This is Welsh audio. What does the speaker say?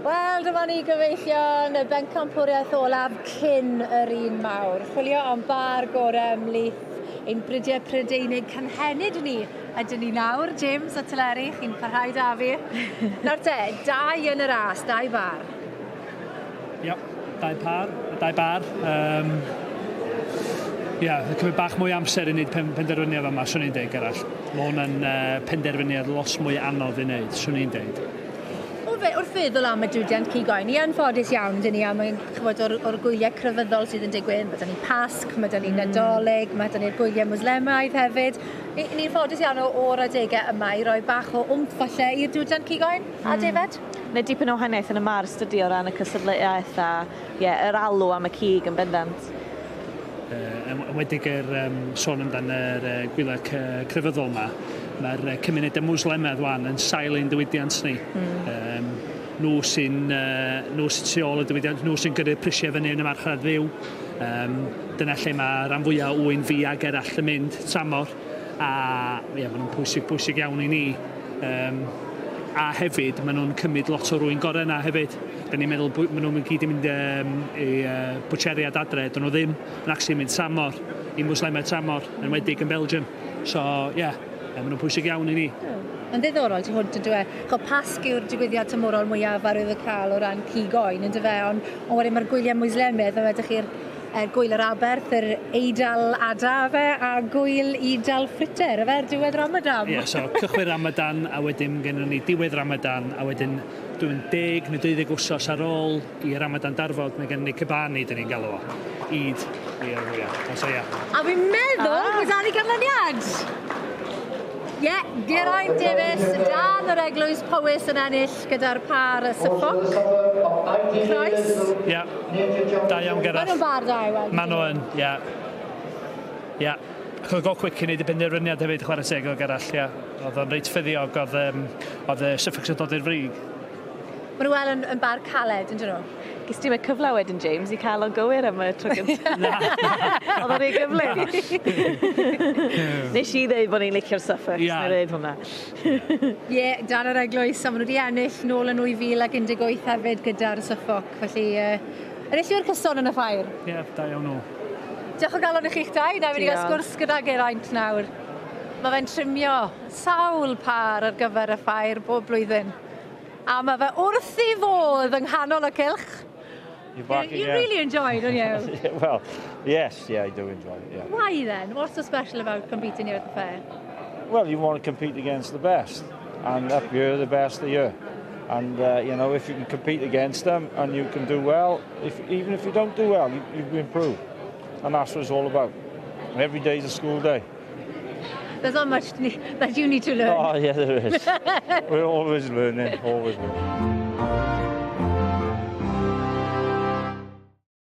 Wel, dyma ni gyfeillion, y bencampwriaeth olaf cyn yr un mawr. Chwilio am bar gorau ymhlith ein bridiau Prydeinig cynhenid ni ydyn ni nawr. James a Teleri, chi'n parhau da fi. Nawr te, dau yn y ras, dau bar. Yep, dau par, dau bar. Ia, yeah, cymryd bach mwy amser i wneud pen, penderfyniad yma, swn i'n deud, Gerallt. Mae hwn yn penderfyniad lot mwy anodd i wneud, swn i'n deud. O fe, wrth feddwl am y diwydiant cig oen, ni yn ffodus iawn, dyn ni, am chymod, o'r gwyliau crefyddol sydd yn digwydd. Mae 'da ni Pasg, mae 'da ni Nadolig, mae 'da ni'r gwyliau Mwslemaidd hefyd. Ni'n ni ffodus iawn o'r adegau yma i roi bach o wmff falle i'r diwydiant cig oen a defaid. Neu dipyn o wahaniaeth yn y mars dydy o ran y cystadleuaeth a ie, yr alw am y cig yn bendant. Yn enwedig yr sôn amdan yr gwyliau crefyddol 'ma, mae'r cymunedau Mwslemaidd wan yn sail ein diwydiant ni. Nhw sy'n nhw sy'n tu ôl y diwydiant, nhw sy'n gyrru'r prisiau fyny yn y marchnad fyw. Dyna lle mae rhan fwyaf o ŵyn fi ag eraill yn mynd tramor, a ie, maen nhw'n pwysig, pwysig iawn i ni. A hefyd, maen nhw'n cymryd lot o'r ŵyn gorau yna hefyd. Da ni'n meddwl maen nhw'n gyd yn mynd i bwtseriad adre, dyn nhw ddim yn actually mynd tramor, i Mwslemau tramor, yn enwedig yn Belgium. So, ie, yeah, maen nhw'n pwysig iawn i ni. Mae'n ddiddorol tu hwnt yn dywe. Cho, Pasg yw'r digwyddiad tymhorol mwyaf arwyddocaol o ran cig oen, yn dyfe, ond wedyn mae'r gwyliau Mwslemaidd, fe ydych chi'r gwyl yr Aberth, yr Eid al-Adha, fe, a gwyl Eid al-Fitr, efe, ar diwedd Ramadan. Ie, yeah, so cychwyn Ramadan, a wedyn gennym ni diwedd Ramadan, a wedyn dwi'n 10 neu 12 wsos ar ôl i Ramadan darfod, mae gennym ni Qurbani, dyn ni'n galw fo. Eid, ie, fwyaf. So, ie. A fi'n meddwl bod 'da ni ganlyniad! Ie, yeah, Geraint Davies dan yr Eglwys Powys yn ennill gyda'r par Suffolk. Croes. Ie, yeah. Da iawn, Gerallt. Maen nhw'n bar da i weld. Maen nhw yn, ie. Ie. Ac oedd go quick i wneud y penderfyniad hefyd, chwarae teg o Gerallt, ie. Oedd o'n reit ffyddiog, oedd y Suffolks yn dod i'r frig. Maen nhw wel yn bar caled, yn dyn nhw? Ges ti y cyfle wedyn, James, i cael o'n gywir am y tro gyntaf. Oedd o'n rhy gyflym. Nes i ddeud bod ni'n licio'r Suffolks, yeah. Neu ddeud hwnna. Ie, yeah, dan yr Eglwys, a maen nhw wedi ennill nôl yn 2018 hefyd gyda'r Suffolk, felly enillwyr cyson yn y ffair. Ie, yeah, da iawn nhw. Diolch o galon i chi'ch dau, na i wedi cael sgwrs gyda Geraint nawr. Mae fe'n trimio sawl par ar gyfer y ffair bob blwyddyn. A mae fe wrth ei fodd yng nghanol y cylch. You're back You again. Really enjoy, don't you? Yeah, well, yes, yeah, I do enjoy it, yeah. Why then? What's so special about competing here at the fair? Well, you want to compete against the best, and up here, the best are here. And if you can compete against them and you can do well, if, even if you don't do well, you improve. And that's what it's all about. Every day is a school day. There's not much that you need to learn. Oh, yeah, there is. We're always learning, always learning.